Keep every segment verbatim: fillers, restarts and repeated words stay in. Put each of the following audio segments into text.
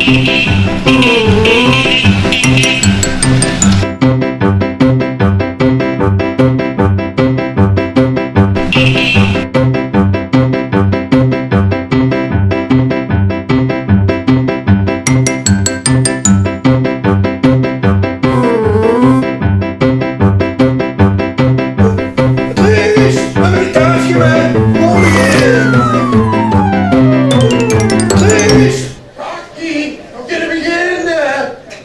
Truus, höb ich 't thoes gewaes? Kom hie. Truus! Jackie, veer kinne beginne.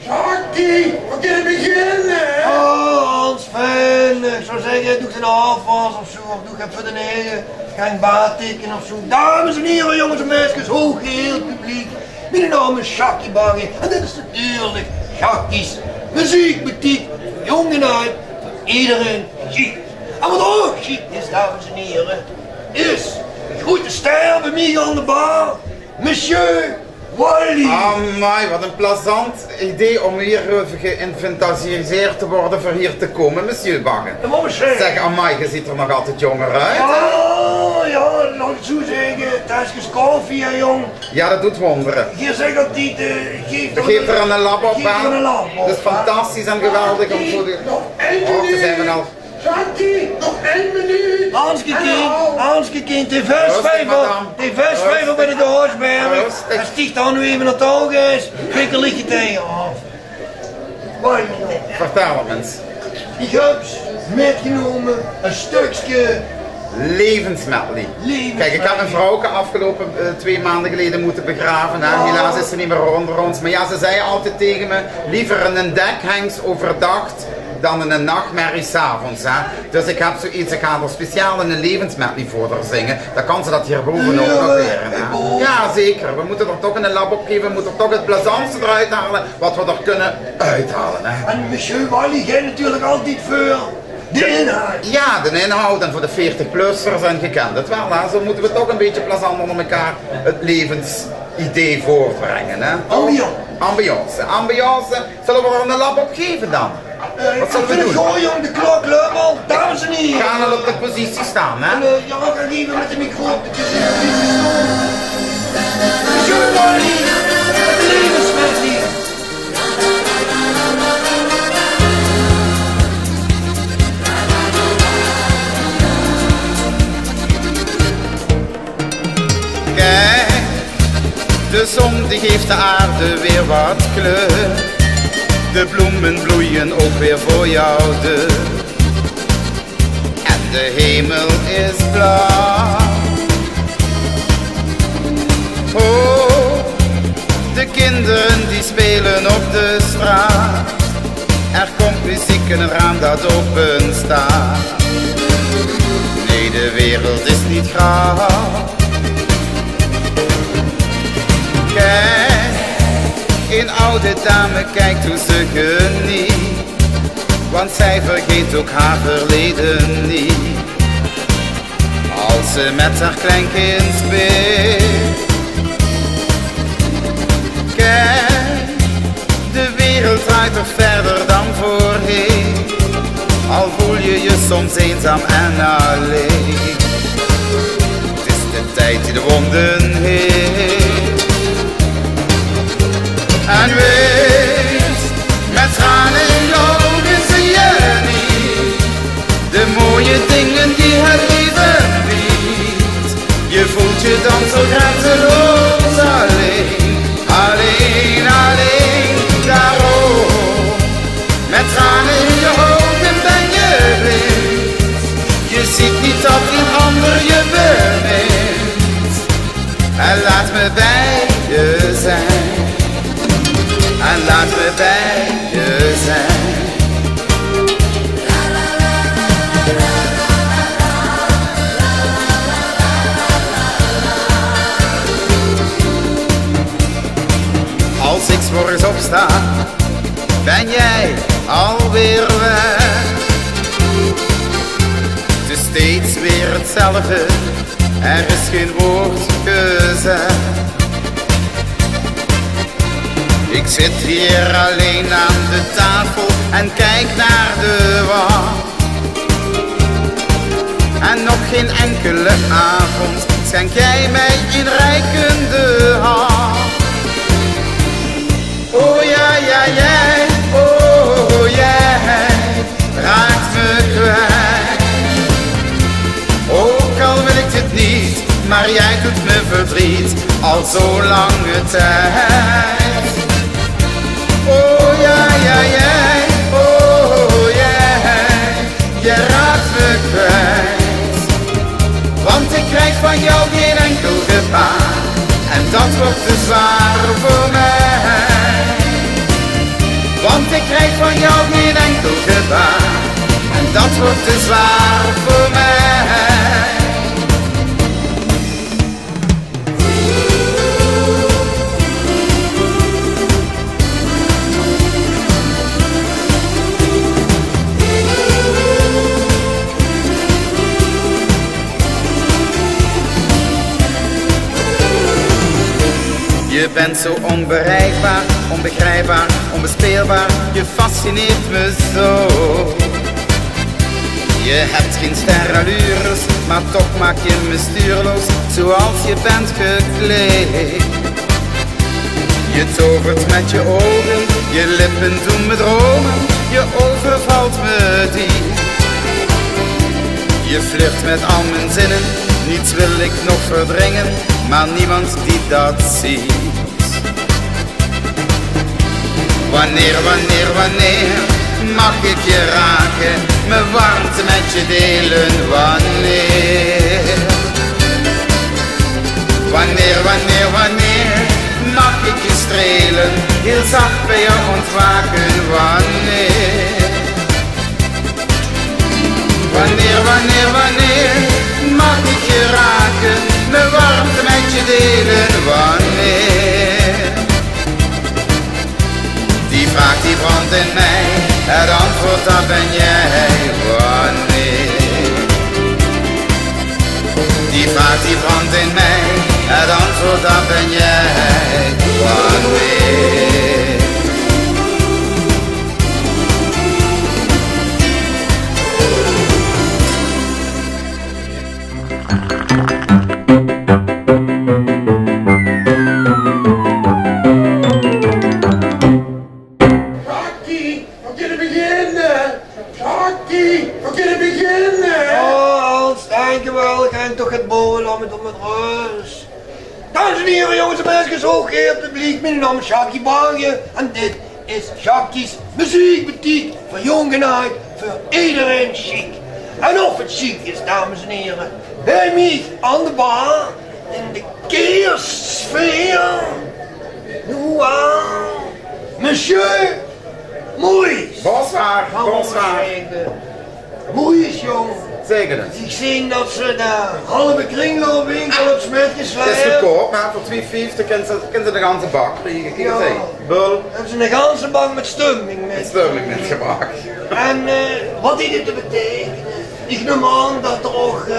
Jackie, veer kinne beginne. Oh, Hans, fijn. Ich zou zègke, doog 'ne aafwas of zoe, of doog effe de nege. Gaank batik of zoe. Dames en hiere, jónges en meidskes, hoeag geheel publiek. Miene naam is Jackie Bagge en dit is natuurlik Jackie's Meziekbetiek. Jóng en aajd, veur ederein sjiek. En waat ouch sjiek is, dames en hiere, is de groete ster bie mich aan de bar, monsieur Wally. Amai, wat ein plezant idee óm hie effe geïnventariseerd te waere veur hie te kómme, monsieur Bagge. Zèk, amai, geer zeet d'r nog altied jónger oet. Jao, jao, laot ich 't zoe zègke, taskes koffie, hè, jóng. Jao, det doet wóndere. Geer zèk altied, eh, geef d'r eine lap op, hè. Det is fantastisch en geweldig óm zoe te... Nog ein minuut. Jackie, nog ein minuut. Hanske kind, Hanske kind, de vèsvijver, de vèsvijver bie de Doosberg. Es dich dan noe effe aan 't oug is, wikkel ich dich taenge aaf. Vertèl 'm ins. Ich höb mitgenómme ein stökske levensmedley. Kiek, ich höb mien vrouwke aafgeloupe, eh, twee maonde geleje mótte begrave, hè. Helaas is ze neet mieë ónger ós. Mer jao, ze zag altied taenge mich: liever eine dekhengst euverdag dan eine nachmerrie 's aoves, hè. Dus ich höb zoe get, ich gaon d'r speciaal eine levensmedley veur zinge. Dan kan ze det hie bove ouch nog waere, hè. Jao, zeker. Veer mótte d'r toch eine lap op gaeve, veer mótte toch 't plezantste d'roet haole wat veer d'r kinne oethale, hè. En monsieur Wally geit natuurlik altied veur de inhoud. Jao, de inhoud en veur de veertig-plussers en geer kènt 't waal, hè. Zoe mótte veer toch ein bietje plezant ónger mekaar 't levensidee veurbrènge, hè. Ambiance. Ambiance, ambiance. Zölle veer d'r eine lap op gaeve dan? Eh, wat zölle veer doon? Gooi, jóng, de klok lummelt, dames en hiere. Gaon al op de positie staon, hè? En, eh, jao, veer gaon effe mit de micro op de positie staon. Monsieur Wally, de levensmedley. Kiek, de zon die geeft de aarde weer wat kleur. De bloemen bloeien ook weer voor jouw deur. En de hemel is blauw. Oh, de kinderen die spelen op de straat. Er komt muziek en een raam dat open staat. Nee, de wereld is niet grauw. Kijk, een oude dame kijkt hoe ze geniet. Want zij vergeet ook haar verleden niet. Als ze met haar kleinkind speelt. Kijk, de wereld draait toch verder dan voorheen. Al voel je je soms eenzaam en alleen. Het is de tijd die de wonden heelt. En weet, met tranen in je ogen zie je niet de mooie dingen die het leven biedt. Je voelt je dan zo grenzeloos alleen. Alleen, alleen daarom. Met tranen in je ogen ben je blind. Je ziet niet dat een ander je bemint. En laat me bij je zijn. En laat me bij je zijn. Als ik 's morgens opsta, ben jij alweer weg. Het is steeds weer hetzelfde, er is geen woord gezegd. Ik zit hier alleen aan de tafel en kijk naar de wand. En nog geen enkele avond schenk jij mij een reikende hand. Zo'n lange tijd. Oh ja, ja, ja, oh ja. Je raakt me kwijt. Want ik krijg van jou geen enkel gebaar. En dat wordt te zwaar voor mij. Want ik krijg van jou geen enkel gebaar. En dat wordt te zwaar voor mij. Je bent zo onbereikbaar, onbegrijpbaar, onbespeelbaar. Je fascineert me zo. Je hebt geen sterrenallures, maar toch maak je me stuurloos, zoals je bent gekleed. Je tovert met je ogen, je lippen doen me dromen, je overvalt me diep. Je flirt met al mijn zinnen, niets wil ik nog verdringen, maar niemand die dat ziet. Wanneer, wanneer, wanneer mag ik je raken, mijn warmte met je delen? Wanneer? Wanneer, wanneer, wanneer mag ik je strelen, heel zacht bij je ontwaken? Wanneer? Wanneer, wanneer, wanneer mag ik je raken, mijn warmte met je delen? Wanneer? Die vraag die brandt in mij, het antwoord dat ben jij. Wanneer? Die vraag die brandt in mij, het antwoord dat ben jij. Wanneer? Jackie, we kunnen beginnen. Jackie, we kunnen beginnen. Oh, Hans, dankjewel. Ga toch het bouwen om het om het rust. Dames en heren, jongens en meisjes, hooggeëerd publiek, mijn naam is Jackie Barge en dit is Jackie's Muziekbetiek. Van jong en oud, voor iedereen chic. En of het chic is, dames en heren, bij mij aan de bar in de keersfeer. Noe, monsieur Moeis. Bonsoir, bonsoir. Moeis, jong. Zeg het. Ik zie dat ze de halve kringloopwinkel op Smetjes is te koop, maar voor twee vijftig kunnen ze, kunnen ze de ganse bak kriegen. Kijk eens, hè. Bul. Hebben ze een ganse bak met stumming met. Stumming mitgebracht. En eh, wat heeft dit te betekenen? Ik neem aan dat er ook eh,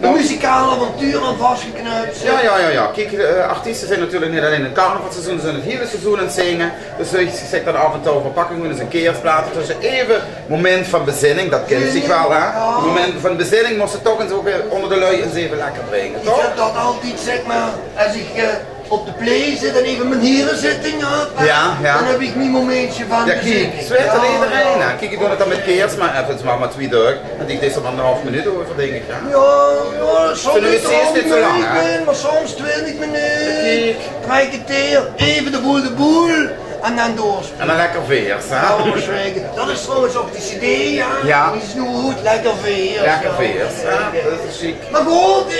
een muzikaal avontuur aan vastgeknüpt zit. Ja, ja, ja, ja. Kijk, eh, artiesten zijn natuurlijk niet alleen in het carnavalsseizoen, ze zijn het hele seizoen aan het zingen. Dus ze zich dan af en toe op een pakking doen, eens een keersplaat. Dus even moment van bezinning, dat kent zich wel, hè? Ja. Moment van bezinning moest het toch eens ook weer onder de lui eens even lekker brengen, toch? Ik heb dat altijd, zeg maar, als ik eh, op de play zit en even mijn hierenzitting had, ja, ja, dan heb ik mijn momentje van bezinning. Ja, kijk, zo heeft er iedereen, hè? Kijk, ik doe het dan met keers, maar even maar, maar twee dagen. En ik deed er maar anderhalf minuut over, denk ik, hè? Ja, ja, soms is het niet zo lang, hè? Maar soms twintig minuten, drie kwartier, even de boel de boel en dan door. En dan lekker veers, hè? Ja, zeker. Dat is trouwens ook de cd, ja. Ja. Die is nu goed, lekker veers. Lekker veers, ja. Dat is chic. Maar goed, eh,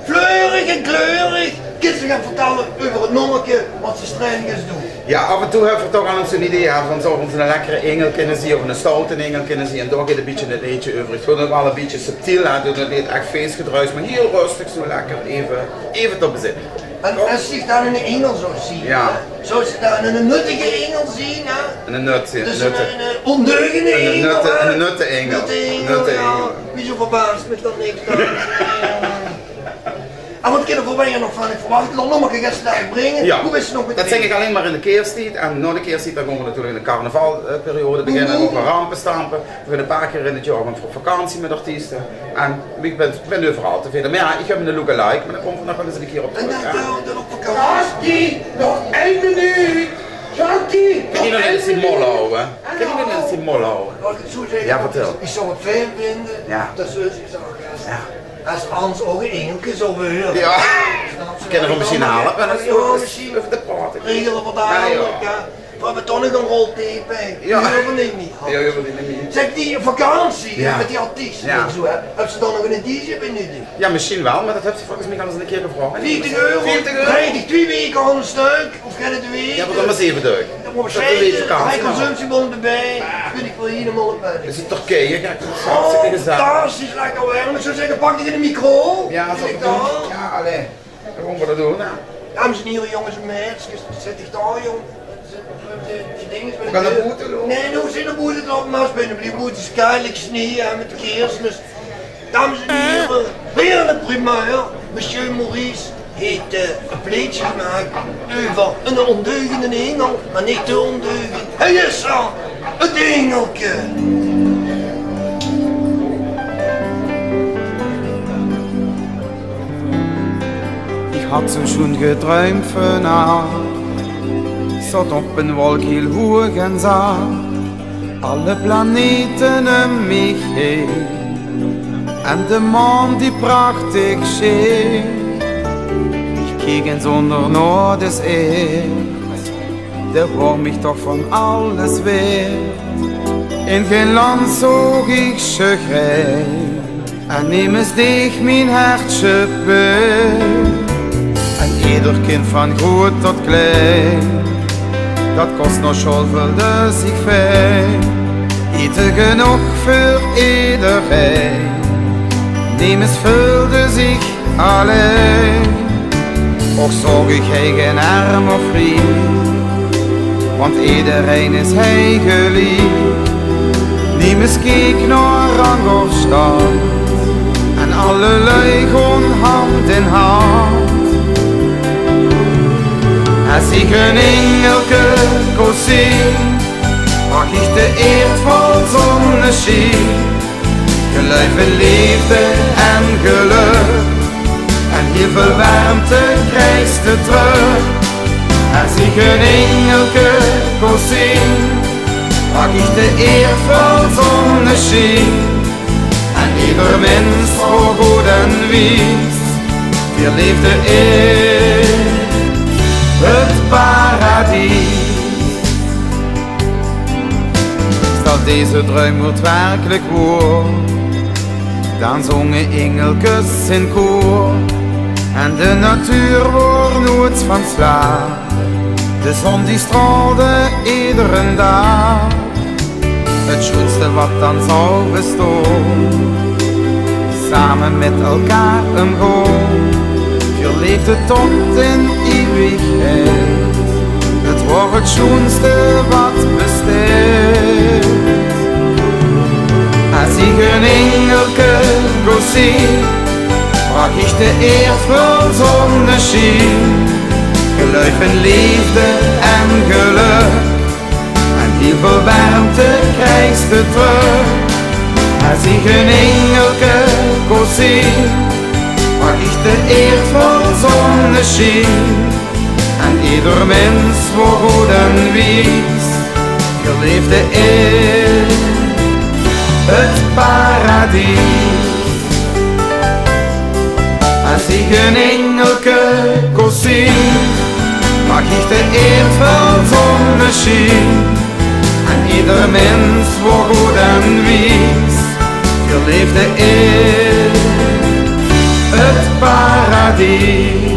fleurig en kleurig. Kins ze gaan vertellen over het nonneke wat ze streng is doen. Ja, af en toe hebben we toch al eens een idee, hè, van zou ons een lekkere engel kunnen zien of een stoute engel kunnen zien. En daar gaat een beetje het leedje over. Het wordt ook wel een beetje subtiel, hè. Het is niet echt feestgedruis, maar heel rustig, zo lekker even, even tot bezinning. En als zich dan een engel zou zien, ja, hè, zou ze dan een nuttige engel zien, hè? Een nut, ja, dus een, een, eh, ondeugende engel, hè? Een nutte engel. Nutte engel, ja. Wie zo verbaasd met dat niks dan. En wat kunnen we hier nog van? Ik verwacht dat nog maar gisteren brengen. Ja. Hoe is het nog met dat? Zeg ik alleen maar in de keerstied. En na de keerstied dan gaan we natuurlijk in de carnavalperiode beginnen. Hoe? Over rampen stampen. We gaan een paar keer in het jaar gaan we op vakantie met artiesten. En ik ben, ik ben overal te vinden. Maar ja, ik heb een lookalike, maar daar komen we nog wel eens een keer op terug, hè. En dan gaan we dan op vakantie. Jackie, nog één minuut. Jackie, nog één minuut. Kan je nog eens die mol houden? Kan je nog eens die mol houden? Mag ik het zo zeggen? Ja, vertel. Ik zou het fijn vinden, ja, dat ze zich zou gaan. Ja. Als Hans ook een engelke zou willen. Ja. Snap Kinne v'r mesjiens helpe? Jao, mesjiens. Euver de praote. Regele v'r dat. Jao, jao. V'r höbbe toch nog ein rol tape, hè. Jao. Die höbbe v'r neet mie. Jao, die höbbe v'r neet mie. Zèk, die vakantie, hè, mit die artieste en zoe, hè. Höbs se dan nog eine D J bie nudig? Jao, mesjiens waal, mer dat höbs se volges mich al ins eine kieër gevraog, hè? Veertig euro. Veertig euro? Krijg ich twee waeke aan ein stök, of geine twee waeke. Jao, mer dan mer zeve daag. Dan mót ich zègke, high consumptiebon d'rbie, weit ich waal hielemaol op. Is 't Turkije? Jao, hartstikke gezellig. Oh, fantastisch, lekker weer. Mót ich zègke, pak dich eine micro. Jao, zèk ich dan. Jao, allee. Gewoen waat te doon, hè? Dames en hiere, jónges en meidskes, zèt uch dao, jóng. Die, die, die dinger. V'r gaon nao boete loupe. Nae, noe zeen v'r boete loupe, mer es v'r blieve boete, is keilik snieje, hè, mit de Keersmis. Dames en hiere, weer eine primeur. Monsieur Maurice haet, eh, ein plaetje gemaak euver eine ondeugende engel, mer neet te ondeugend. Hae is 'r, 't engelke. Ich haw zoe sjoen gedruimp vannach. Zoot op ein wolk hiel hoeg en zaag alle planete óm mich haer. En de maan, die prachtig sjeen. Ich keek ins ónger nao de eerd. Dao waor mich toch van alles waerd. In gein land zoog ich sjoener. En nemes deeg mien hertje pien. En eder kind van groeat tot klein, dat kós nao sjool, veulde zich fijn. Aete genóg veur ederein. Nemes veulde zich allein. Och, zoog ich hie gein erm of riek, want ederein is hie geliek. Nemes keek nao rang of stand, en alle luuj gaon hand in hand. Es ich ein engelke kós zeen, waor ich de eerd vol zonnesjien. Geluif in leefde en gelök, en hiel väöl wermte kriegs te trök. Es ich ein engelke kós zeen, waor ich de eerd vol zonnesjien. En eder mins waor good en wies, veer leefde in 't paradies. Stel, deze druim wuuert werkelik woeër, dan zónge ingelkes in koeër. En de natuur woort noeits van slaap. De zon die straolde ederen daag. 't Sjoenste wat dan zou bestoon. Same mit elkaar umgoon. Veer leefde tot in iewigheid. 't Woor 't sjoenste wat besteit. Es ich ein ingelke kós zeen, waor ich de eerd vol zonnesjien. Geluif in leefde en gelök. En hiel väöl wermte kriegs te trök. Es ich ein ingelke kós zeen, waor ich de eerd vol zonnesjien. En eder mins woor good en wies. Veer leefde in 't paradies. Es ich ein ingelke kós zeen, waor ich de eerd vol zonnesjien. En eder mins woor good en wies. Veer leefde in 't paradies.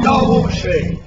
Jao, Robert Schwing.